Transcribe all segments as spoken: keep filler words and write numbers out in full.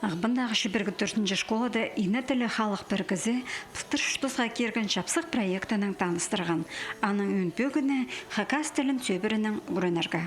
Ағбандағы чибіргі тӧртінҷі школада «Ине тілі» халых пірігізі пылтыр чуртасха кирген чапсых проектінең таныстырған. Аның ӧӧн пӧгіні — хакас тілін сӧбіренең ӱгренерге.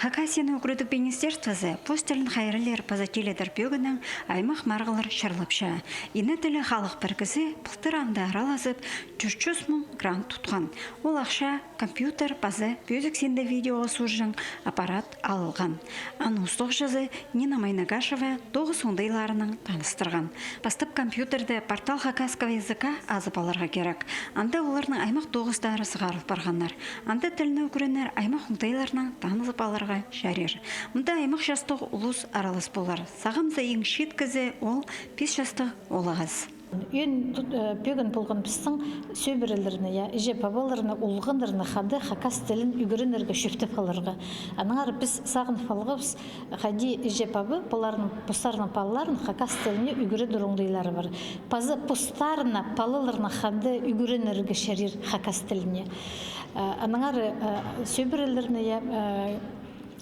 Хакасияның ӱгредіг министерствозы пос тілін хайраллир паза тиледер пӧгінең аймах марығлар чарлапча. «Ине тілі» халых пірігізі пылтыр анда аралазып, тӧрт чӱс муң грант тутхан. Ол ахча компьютер паза пӧзік синде видеоға суурҷаң аппарат алылған. Аның устағҷызы Нина Майнагашева тоғыс оңдайларынаң таныстырған. Пастап компьютерде портал хакасского языка азып аларға кирек. Анда оларның аймах тоғыстары сығарыл парғаннар. Анда тілні ӱгренер аймах оңдайларнаң танызып аларға чарир. Мында аймах частығ улус аралас полар. Сағам за иң чиит кізі — ол пис частығ оолағас. Ӧӧн тут-, э, пӧгін полған пістің сӧбірелерні, я, іҷе-пабаларны, олғаннарны хада хакас тілін ӱгренерге чӧптеп аларға. Аннаңар піс сағынып алғабыс, хайди іҷе-паба поларның, постарының палаларын хакас тіліне ӱгредер оңдайлары пар. Паза постарына палаларны хада ӱгренерге чарир хакас тіліне. Э, аннаңар, э, сӧбірелерні, я, э,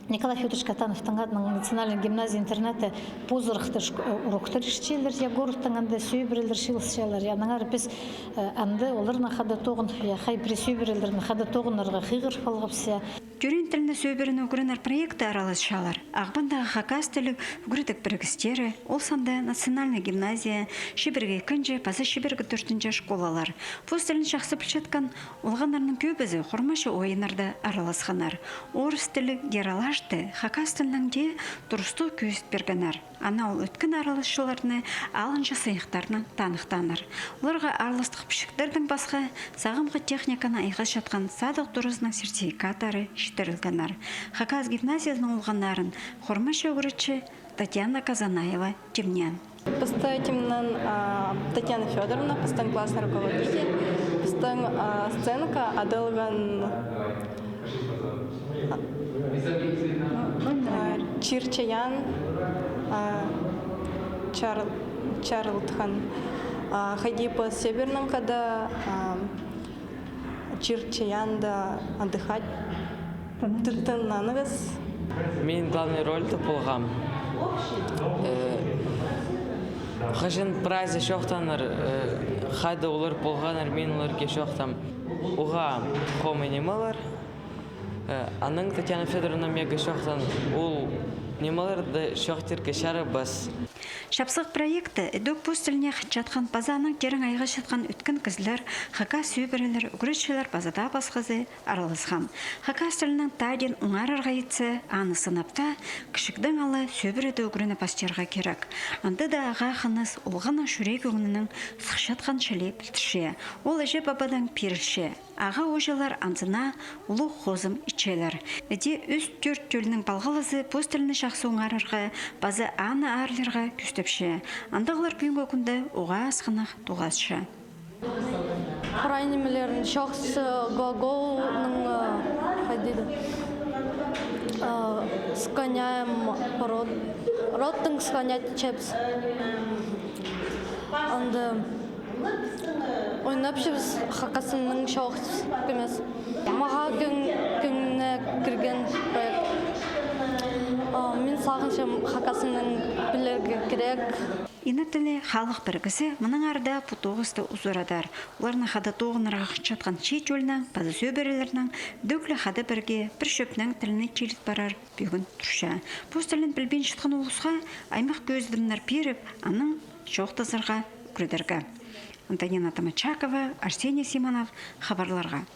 Николай Фёдорович Катановтың адынаң национальный гимназия-интернатта позырахтар шк-, э, уроктар иртчелер, я, городтың анда сӧбірелер чыылысчалар, я, аннаңар піс, э, анда оларнаң хада тоғын, я, хай пірее сӧбірелернең хада тоғынарға хығырып алғабыс, я. Тӧреен тілні сӧбірене ӱгренер проектте араласчалар Ағбандағы хакас тілі ӱгредіг пірігістері, ол санда национальный гимназия, чибіргі ікінҷі паза чибіргі тӧртінҷі школалар. Пос тілін чахсы пілчеткен олғаннарның кӧбізі хормачы ойыннарда араласханнар. Орыс тіліг ералашты хакас тілінең дее турыстығ кӧзіт пиргеннер. Ана ол ӧткін араласчыларны алынҷа сыйыхтарнаң таныхтааннар. Оларға араластығ пічіктердең пасха сағамғы техниканы айғасчатхан садығ туразының сертификаттары читірілгеннер. Хакас гимназиязының олғаннарын хормачы ӱгретчі Татьяна Казанаева тимнеен. Пісті тимнеен, а, Татьяна Фёдоровна, пістің классный руководитель, пістің, а, сценка адалған, а, чир-чайаан, а, чарыл-, чарылтхан. А, хайди пос сӧбіренең хада, а, чир-чайаанда отдыхать. Тынаныңар. Мин главный рольда полғам. Э, хаҷан прайзы чоохтааннар, э, хайда олар полғаннар, мин оларны чоохтаам. Уғаа хомай нимелер. Э, анаң Татьяна Фёдоровна мағаа чоохтаан, ол нимелерні чоохтирға чарабас. Чапсых проектті ідӧк пос тіліне хынчатхан паза анаң тирең айғасчатхан ӧткін кізілер, хакас сӧбірелер, ӱгретчілер паза даа пасхазы араласхан. Хакас тілінең тадин оңарарға итсе, аны сынап таа, кічігдең ала сӧбіреде ӱгреніп пастирға кирек. Анда даа ағаа хыныс олғанның чӱрек ӧңнінең сыхчатхан чіли пілдірче. Ол іҷе-пабадаң пирілче. Ағаа-ууҷалар анзына улуғ хозым итчелер. Іди ӱс-тӧрт тӧлнің палғалызы пос тілін чахсы оңарарға паза аны аарлирға кӱстепче. Андағлар пӱӱнгі кӱнде уғаа асхынах тоғасча. Прай нимелернің чоохтазы глаголның, э, хайди, э, склоняем род, родтың склонять итчебіс. Анда ойнапчабыс, хакас тілінең чоохтабыс кӧмес. Мағаа кӧң-, кӧңніме кірген проект. А, мин сағынчам, хакас тілін пілерге кирек. «Ине тілі» халых пірігізі мынаңар даа пу тоғысты узарадар. Оларның хада тоғынарға хынчатхан чиит тӧлнің паза сӧбірелернің ідӧк ле хада пірге пір чӧптің тіліне тиліт парар пӧгін турча. Пос тілін пілбинчеткен улусха аймах кӧзідімнер пиріп, анаң чоохтазарға ӱгредерге. Антонина Томачакова, Арсений Симонов, хабарларға.